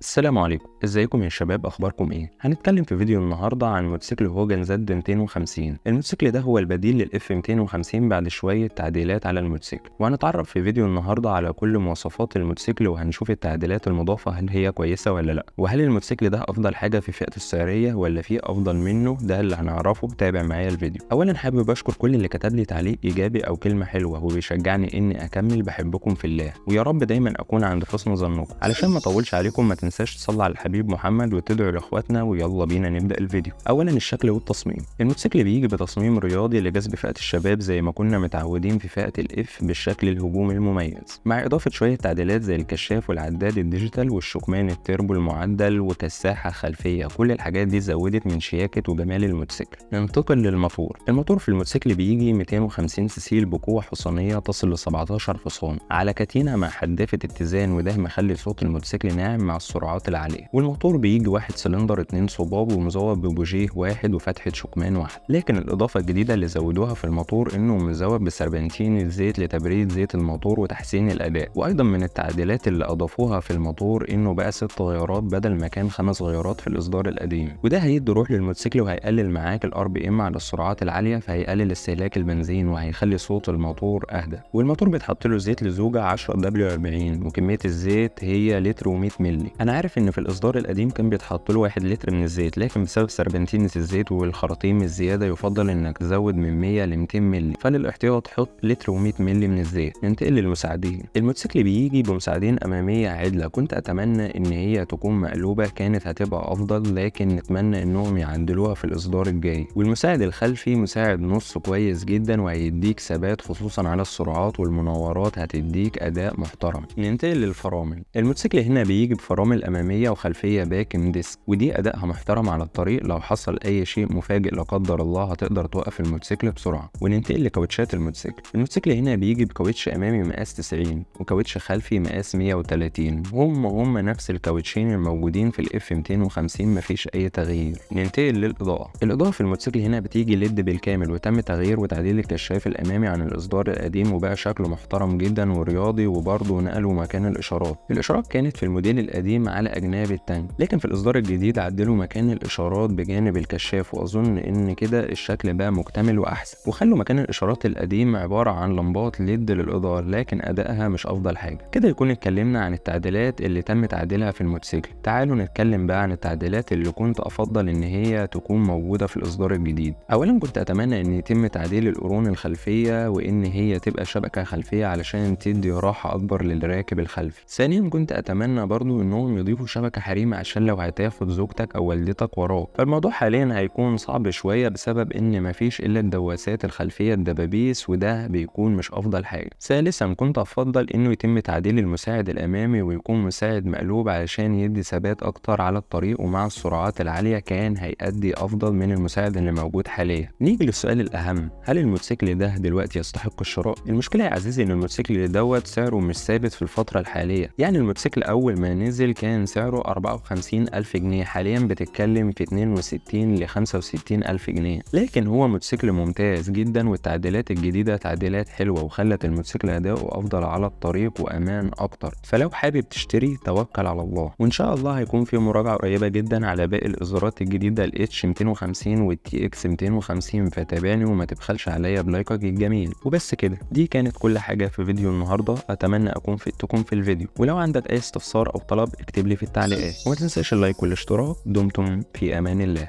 السلام عليكم، ازيكم يا شباب؟ اخباركم ايه؟ هنتكلم في فيديو النهارده عن موتوسيكل هوجن Z 250. الموتوسيكل ده هو البديل لل F 250 بعد شوية تعديلات على الموتوسيكل، وهنتعرف في فيديو النهارده على كل مواصفات الموتوسيكل، وهنشوف التعديلات المضافة هل هي كويسة ولا لا، وهل الموتوسيكل ده افضل حاجة في فئته السعرية ولا في افضل منه. ده اللي هنعرفه، تابع معايا الفيديو. اولا حابب اشكر كل اللي كتب لي تعليق ايجابي او كلمة حلوة وبيشجعني اني اكمل. بحبكم في الله، ويا رب دايما اكون عند حسن ظنكم. علشان ما اطولش عليكم، ما تنساش تصلي على الحبيب محمد وتدعو لاخواتنا، ويلا بينا نبدا الفيديو. اولا الشكل والتصميم. الموتوسيكل بيجي بتصميم رياضي لجذب فئة الشباب زي ما كنا متعودين في فئة ال F بالشكل الهجومي المميز، مع اضافه شوية تعديلات زي الكشاف والعداد ال digital والشكمان التربو المعدل وكساحه خلفية. كل الحاجات دي زودت من شياكه وجمال الموتوسيكل. ننتقل للموتور. الموتور في الموتوسيكل بيجي 250 سي سي بقوة حصانيه تصل ل 17 حصان على كتينه مع حدافه اتزان، وده مخلي صوت الموتوسيكل ناعم مع السرعات العالية. والموتور بيجي واحد سلندر 2 صباب ومزود ببوجيه واحد وفتحه شكمان واحد. لكن الاضافة الجديدة اللي زودوها في الموتور انه مزود بسربنتين الزيت لتبريد زيت الموتور وتحسين الاداء. وايضا من التعديلات اللي اضافوها في الموتور انه بقى 6 غيارات بدل ما كان 5 غيارات في الاصدار القديم، وده هيدي روح للموتوسيكل وهيقلل معاك ال RPM على السرعات العالية، فهيقلل استهلاك البنزين وهيخلي صوت الموتور اهدى. والموتور بيتحط له زيت لزوجة 10 W 40، وكمية الزيت هي لتر و100 مللي. انا عارف ان في الاصدار القديم كان بيتحط له 1 لتر من الزيت، لكن بسبب سربنتينة الزيت والخراطيم الزيادة يفضل انك تزود من 100 ل 200 مللي، فللاحتياط حط لتر و100 مللي من الزيت. ننتقل للمساعدين. الموتوسيكل بيجي بمساعدين امامية عدله، كنت اتمنى ان هي تكون مقلوبة كانت هتبقى افضل، لكن نتمنى انهم يعدلوها في الاصدار الجاي. والمساعد الخلفي مساعد نص كويس جدا وهيديك ثبات خصوصا على السرعات والمناورات، هتديك اداء محترم. ننتقل للفرامل. الموتوسيكل هنا بيجي بفرامل امامية وخلفيه باكم disc، ودي ادائها محترم على الطريق، لو حصل اي شيء مفاجئ لا قدر الله هتقدر توقف الموتوسيكل بسرعة. وننتقل لكاوتشات الموتوسيكل. الموتوسيكل هنا بيجي بكاوتش امامي مقاس 90 وكاوتش خلفي مقاس 130، هم نفس الكاوتشين الموجودين في ال F 250، مفيش اي تغيير. ننتقل للاضاءة. الاضاءة في الموتوسيكل هنا بتيجي LED بالكامل، وتم تغيير وتعديل الكشاف الامامي عن الاصدار القديم وبقى شكله محترم جدا ورياضي. وبرضه نقلوا مكان الاشارات. الاشارات كانت في الموديل القديم على اجناب التانك، لكن في الاصدار الجديد عدلوا مكان الاشارات بجانب الكشاف، واظن ان كده الشكل بقى مكتمل واحسن. وخلوا مكان الاشارات القديم عبارة عن لمبات LED للاضاءة، لكن ادائها مش افضل حاجة. كده يكون اتكلمنا عن التعديلات اللي تم تعديلها في الموتوسيكل. تعالوا نتكلم بقى عن التعديلات اللي كنت افضل ان هي تكون موجودة في الاصدار الجديد. اولا كنت اتمنى ان يتم تعديل القرون الخلفية وان هي تبقى شبكة خلفية علشان تدي راحة اكبر للراكب الخلفي. ثانيا كنت اتمنى برضو انهم يضيفوا شبكة حريمه عشان لو هتاخد زوجتك او والدتك وراك. فالموضوع حاليا هيكون صعب شوية بسبب ان مفيش الا الدواسات الخلفية الدبابيس، وده بيكون مش افضل حاجة. ثالثا كنت افضل انه يتم تعديل المساعد الامامي ويكون مساعد مقلوب علشان يدي ثبات اكتر على الطريق، ومع السرعات العالية كان هيأدي افضل من المساعد اللي موجود حاليا. نيجي للسؤال الاهم، هل الموتوسيكل ده دلوقتي يستحق الشراء؟ المشكلة يا عزيزي ان الموتوسيكل دوت سعره مش ثابت في الفترة الحالية. يعني الموتوسيكل اول ما نزل كان سعره 54,000 جنيه، حاليا بتتكلم في 62 ل 65,000 جنيه. لكن هو موتوسيكل ممتاز جدا، والتعديلات الجديدة تعديلات حلوة وخلت الموتوسيكل اداؤه افضل على الطريق وامان اكتر. فلو حابب تشتري توكل على الله، وان شاء الله هيكون في مراجعه قريبه جدا على باقي الاصدارات الجديدة ال H 250 وال TX 250، فتابعني وما تبخلش عليا بلايكك الجميل. وبس كده، دي كانت كل حاجة في فيديو النهارده. اتمنى اكون فدتكم في الفيديو، ولو عندك اي استفسار او طلب اكتب لي في التعليقات، وما تنساش ال like والاشتراك. دمتم في امان الله.